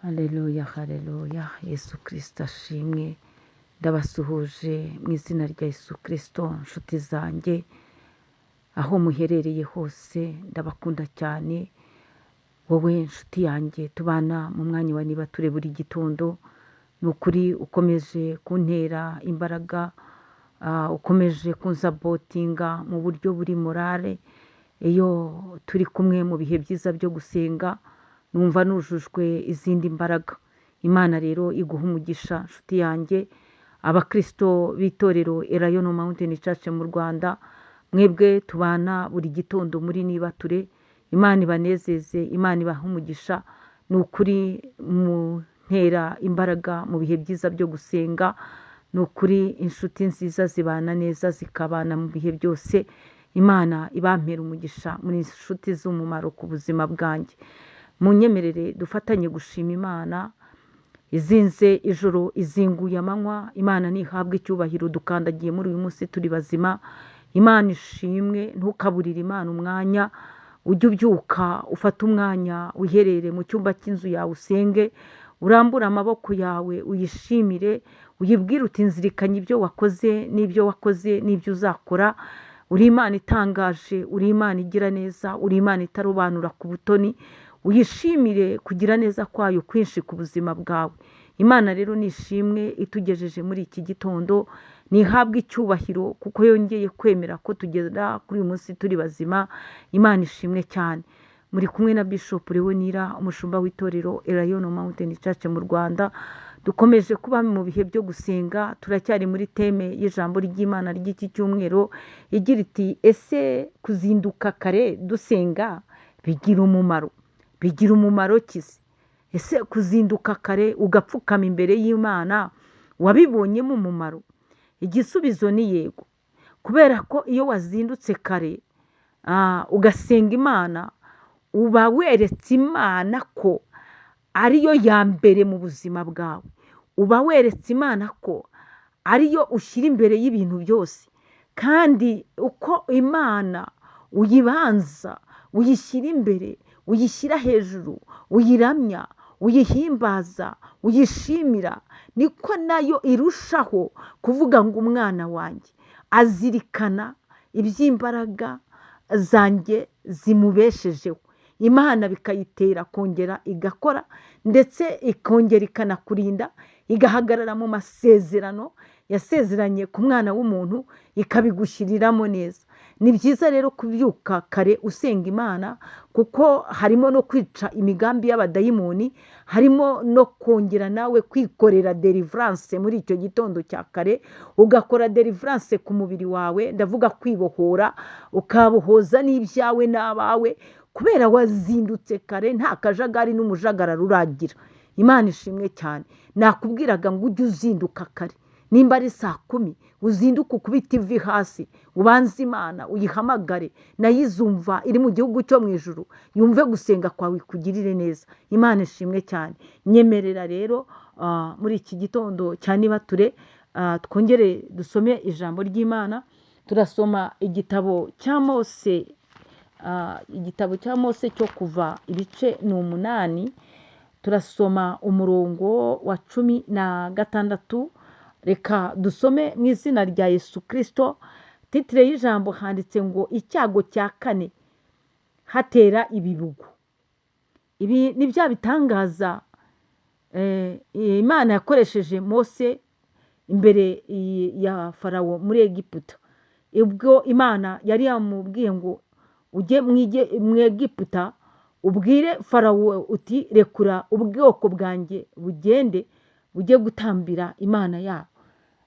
Haleluya, haleluya, Yesu Kristo ashimwe. Ndabasuhuje mu izina rya Yesu Kristo, nshuti zanjye, aho muherereye hose ndabakunda cyane. Wowe nshuti yanjye tubana mu mwanya wa Nibature buri gitondo, ni ukuri ukomeje kuntera imbaraga, ukomeje kunsapotinga mu buryo buri morale. Iyo turi kumwe mu bihe byiza byo gusenga, numva nujujwe izindi mbaraga. Imana rero iguha umugisha nshuti yanjye. Abakristo b'itorero Elayono Mountain Church mu Rwanda, mwebwe tubana buri gitondo muri Nibature, Imana ibanezeze, Imana ibahe umugisha. Ni ukuri muntera imbaraga mu bihe byiza byo gusenga. Ni ukuri inshuti nziza zibana neza, zikabana mu bihe byose. Imana ibampera umugisha, muri inshuti z'umumaro ku buzima bwanjye. Munyemerere dufatanye gushima Imana. Izinze ijoro, izinguye amanywa. Imana ntihabwe icyubahiro, dukandagiye muri uyu munsi turi bazima. Imana ishimwe. Ntukaburire Imana umwanya. Ujye ubyuka ufate umwanya, wiherere mu cyumba cy'inzu yawe usenge, urambure amaboko yawe uyishimire, uyibwire uti nzirikanye ibyo wakoze n'ibyo wakoze n'ibyo uzakora. Uri Imana itangaje, uri Imana igira neza, uri Imana itarobanura ku butoni. Uyishimire kugira neza kwayo kwinshi ku buzima bwawe. Imana rero nishimwe itugejeje muri iki gitondo, ntihabwe icyubahiro kuko yongeye kwemera ko tugera kuri uyu munsi turi bazima. Imana ishimwe cyane. Muri kumwe na Bishop Leonira, umushumba w'itorero Elayono Mountain Church mu Rwanda. Dukomeje kuba mu bihe byo gusenga, turacyari muri theme y'ijambo ry'Imana ry'iki cyumweru igira iti: ese kuzinduka kare dusenga bigira umumaro? Bigira umumaro ki se? Ese kuzinduka kare ugapfukama imbere y'Imana wabibonyemo umumaro? Igisubizo ni yego, kubera ko iyo wazindutse kare ugasenga Imana, uba weretse Imana ko ariyo ya mbere mu buzima bwawe, uba weretse Imana ko ariyo ushyira imbere y'ibintu byose. Kandi uko Imana uyibanza, uyishyira imbere, uyishyira hejuru, uyiramya, uyihimbaza, uyishimira, niko nayo irushaho kuvuga ngo umwana wanjye azirikana iby'imbaraga zanjye zimubeshejeho. Imana bikayitera kongera igakora, ndetse ikongera ikanakurinda, igahagarara mu masezerano yasezeranye ku mwana w'umuntu, ikabigushyiriramo neza. Ni byiza rero kubyuka kare usenga Imana, kuko harimo no kwica imigambi y'abadayimoni, harimo no kongera nawe kwikorera deliverance muri icyo gitondo cya kare, ugakora deliverance ku mubiri wawe, ndavuga kwibohora, ukabohoza n'ibyawe n'abawe, kubera wazindutse kare, nta kajagari n'umujagararo uragira. Imana ishimwe cyane. Nakubwiraga ngo ujye uzinduka kare, nimba ari saa 10 uzinduke ukubite ivi hasi, ubanze Imana uyihamagare, nayo izumva iri mu gihugu cyo mu ijuru, yumve gusenga kwawe ikugirire neza. Imana ishimwe cyane. Nyemerera rero muri iki gitondo cya Nibature, twongere dusome ijambo ry'Imana. Turasoma igitabo cya Mose, igitabo cya Mose cyo kuva ibice ni 8, turasoma umurongo wa 16. Reka dusome mu izina rya Yesu Kristo. Titire y'ijambo handitse ngo icyago cya kane hatera ibibugu. Ibi ni bya bitangaza Imana yakoresheje Mose imbere ya Farawo muri Egiputa. Ubwo Imana yari yamubwiye ngo ujye mu Egiputa ubwire Farawo uti rekura ubwoko bwanjye bugende bujye gutambira Imana yabo.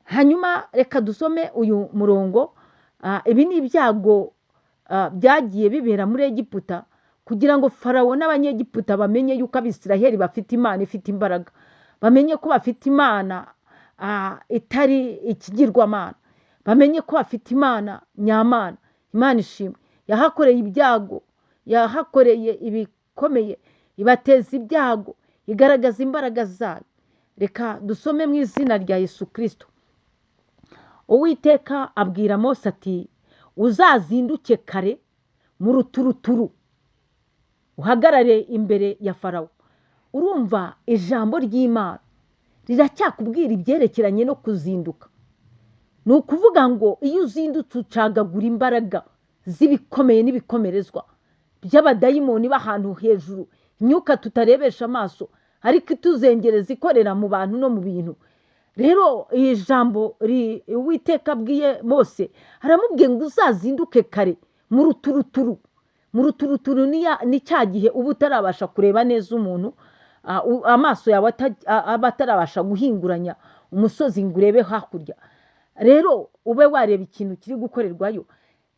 Hanyuma reka dusome uyu murongo. Ibi ni ibyago byagiye bibera muri Egiputa kugira ngo Farawo n'abanyegiputa bamenye yuko Abisiraheli bafite Imana ifite imbaraga, bamenye ko bafite Imana itari ikigirwamana, bamenye ko bafite Imana nyamana. Imana ishimwe. Yahakoreye ibyago, yahakoreye ibikomeye, ibateza ibyago, igaragaza imbaraga zayo. Reka dusome mu izina rya Yesu Kristo. Uwiteka abwira Mose ati uzazinduke kare mu ruturuturu, uhagarare imbere ya Farawo. Urumva ijambo ry'Imana riracyakubwira ibyerekeranye no kuzinduka. Ni ukuvuga ngo iyo uzindutse ucagagura imbaraga z'ibikomeye n'ibikomerezwa by'abadayimoni b'ahantu hejuru, imyuka tutarebesha amaso ariko ituzengereza ikorera mu bantu no mu bintu. Rero iri jambo Uwiteka abwiye Mose, aramubwiye ngo uzazinduke kare mu ruturuturu. Mu ruturuturu ni cya gihe uba utarabasha kureba neza umuntu, amaso yawe aba atarabasha guhinguranya umusozi ngo urebe hakurya. Rero ube wareba ikintu kiri gukorerwayo.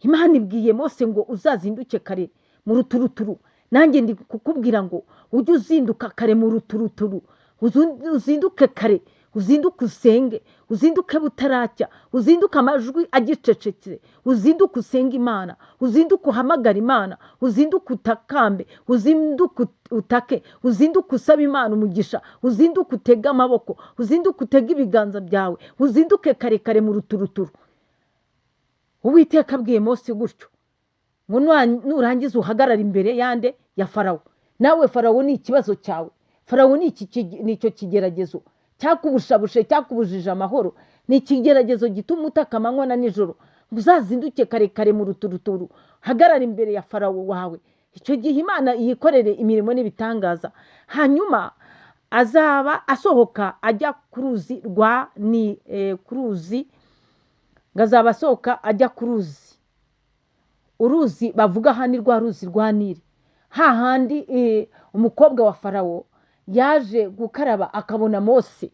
Imana ibwiye Mose ngo uzazinduke kare mu ruturuturu. Nanjye ndi kukubwira ngo ujye uzinduka kare mu ruturuturu, uzinduke kare, uzinduke usenge, uzinduke butaracya, uzinduke amajwi agicecekere, uzinduke usenge Imana, uzinduke uhamagare Imana, uzinduke utakambe, uzinduke utake, uzinduke usabe Imana umugisha, uzinduke utege amaboko, uzinduke utege ibiganza byawe, uzinduke kare kare mu ruturuturu. Uwiteka abwiye Mose gutyo ngo nurangiza uhagarare imbere yande ya Farawo. Nawe Farawo ni ikibazo cyawe, Farawo ni icyo kigeragezo cyakubushabushe, cyakubujije amahoro, ni ikigeragezo gituma utaka amanywa na nijoro. Uzazinduke kare kare mu ruturuturu, hagarare imbere ya Farawo wawe. Icyo gihe Imana yikorere imirimo n'ibitangaza. Hanyuma azaba asohoka ajya ku ruzi rwa ni ku ruzi, ngo azaba asohoka ajya ku ruzi. Uruzi bavuga aha ni rwa ruzi rwa Nili, hahandi umukobwa wa Farawo yaje gukaraba akabona Mose,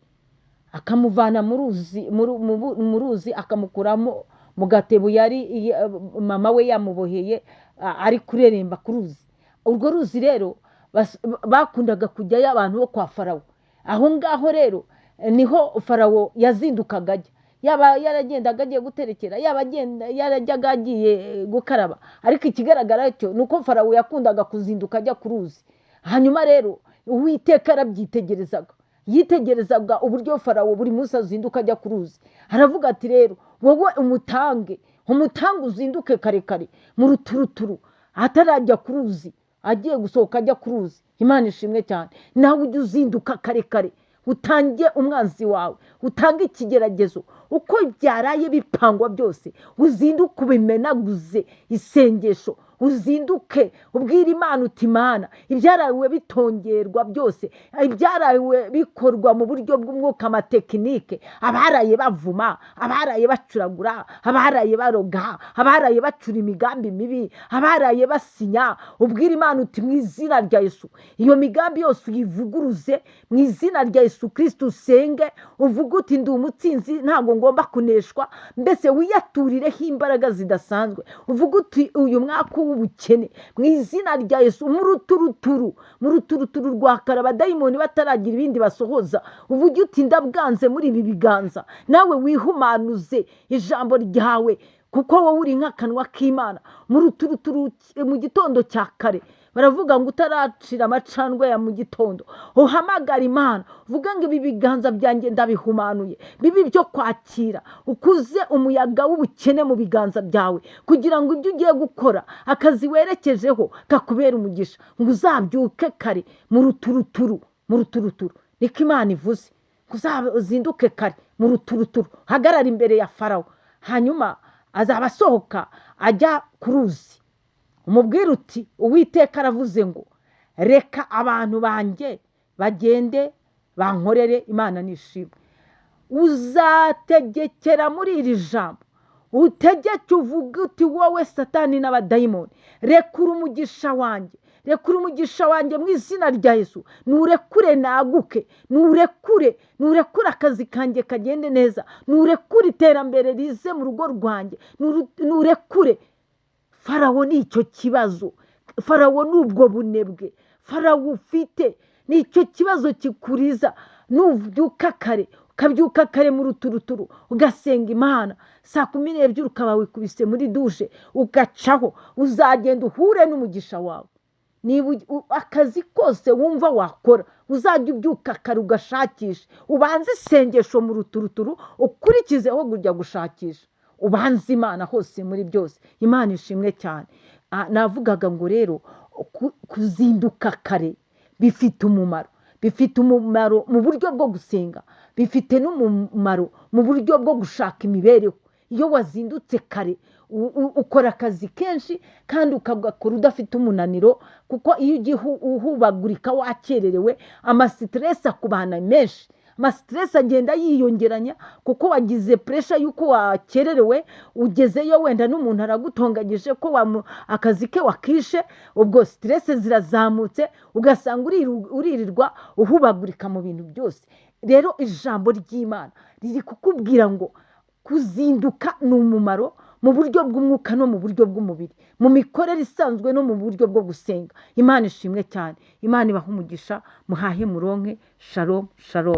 akamuvana mu ruzi akamukuramo mu gatebo yari mama we yamuboheye ari kureremba ku ruzi. Urwo ruzi rero bakundaga kujyayo abantu bo kwa Farawo. Aho ngaho rero niho Farawo yazindukaga ajya, yaba yaragendaga agiye guterekera, yaba yarajyaga agiye gukaraba, ariko ikigaragara cyo ni uko Farawo yakundaga kuzinduka ajya ku ruzi. Hanyuma rero Uwiteka arabyitegerezaga, yitegerezaga uburyo Farawo buri munsi azinduka ajya ku ruzi. Aravuga ati rero wowe umutange, umutange uzinduke kare kare mu ruturuturu, atarajya ku ruzi, agiye gusohoka ajya ku ruzi. Imana ishimwe cyane. Nawe ujye uzinduka kare kare, utange umwanzi wawe, utange ikigeragezo uko byaraye bipangwa byose, uzinduke ubimenaguze isengesho, uzinduke ubwire Imana uti Imana, ibyarawe bitongerwa byose, ibyarawe bikorwa mu buryo bw'umwuka, amatekinike, abaraye bavuma, abaraye bacuragura, abaraye baroga, abaraye bacura imigambi mibi, abaraye basinya, ubwire Imana uti mu izina rya Yesu iyo migambi yose uyivuguruze, mu izina rya Yesu Kristo usenge, uvuge uti ndi umutsinzi, ntabwo ngomba kuneshwa. Mbese wiyaturireho imbaraga zidasanzwe, uvuge uti uyu mwaka w'ubukene mu izina rya Yesu, mu ruturuturu, mu ruturuturu rwa kare abadayimoni bataragira ibindi basohoza, uvuge uti ndabwanze muri ibi biganza. Nawe wihumanuze ijambo ryawe, kuko wowe uri nk'akanwa k'Imana. Mu ruturuturu mu gitondo cya kare baravuga ngo utaracira amacandwe ya mu gitondo, uhamagara Imana uvuga ngo ibi biganza byanjye ndabihumanuye, bibi byo kwakira, ukuze umuyaga w'ubukene mu biganza byawe, kugira ngo ibyo ugiye gukora, akazi werekejeho kakubera umugisha, ngo uzabyuke kare mu ruturuturu, mu ruturuturu. Niko Imana ivuze, uzazinduke kare mu ruturuturu, hagarara imbere ya Farawo. Hanyuma azaba asohoka ajya ku ruzi, umubwire uti Uwiteka aravuze ngo reka abantu banjye bagende bankorere. Imana nishimwe. Uzategekera muri iri jambo, utegeke uvuge uti wowe Satani n'abadayimoni, rekura umugisha wanjye, rekura umugisha wanjye mu izina rya Yesu, nurekure naguke, nurekure, nurekure akazi kanjye kagende neza, nurekure iterambere rize mu rugo rwanjye, nurekure. Farawo ni icyo kibazo, Farawo ni ubwo bunebwe, Farawo ufite ni icyo kibazo kikuriza. Nubyuka kare, ukabyuka kare mu ruturuturu, ugasenga Imana, saa 12 ukaba wikubise muri dushe ugacaho, uzagenda uhure n'umugisha wawe. Niba akazi kose wumva wakora, uzajya ubyuka kare ugashakisha, ubanze isengesho mu ruturuturu, ukurikizeho kujya gushakisha, ubanze Imana hose muri byose. Imana ishimwe cyane. Navugaga ngo rero kuzinduka kare bifite umumaro. Bifite umumaro mu buryo bwo gusenga, bifite n'umumaro mu buryo bwo gushaka imibereho. Iyo wazindutse kare ukora akazi kenshi kandi ukagakora udafite umunaniro, kuko iyo ugiye uhubagurika wakererewe, amasiteresi akubana menshi, amasiteresi agenda yiyongeranya kuko wagize puresha y'uko wakererewe, ugezeyo wenda n'umuntu aragutonganyije ko akazi ke wakishe, ubwo siteresi zirazamutse, ugasanga uririrwa uhubagurika mu bintu byose. Rero ijambo ry'Imana riri kukubwira ngo kuzinduka ni umumaro mu buryo bw'umwuka no mu buryo bw'umubiri, mu mikorere isanzwe no mu buryo bwo gusenga. Imana ishimwe cyane, Imana ibahe umugisha, muhahe muronke. Shalom, shalom.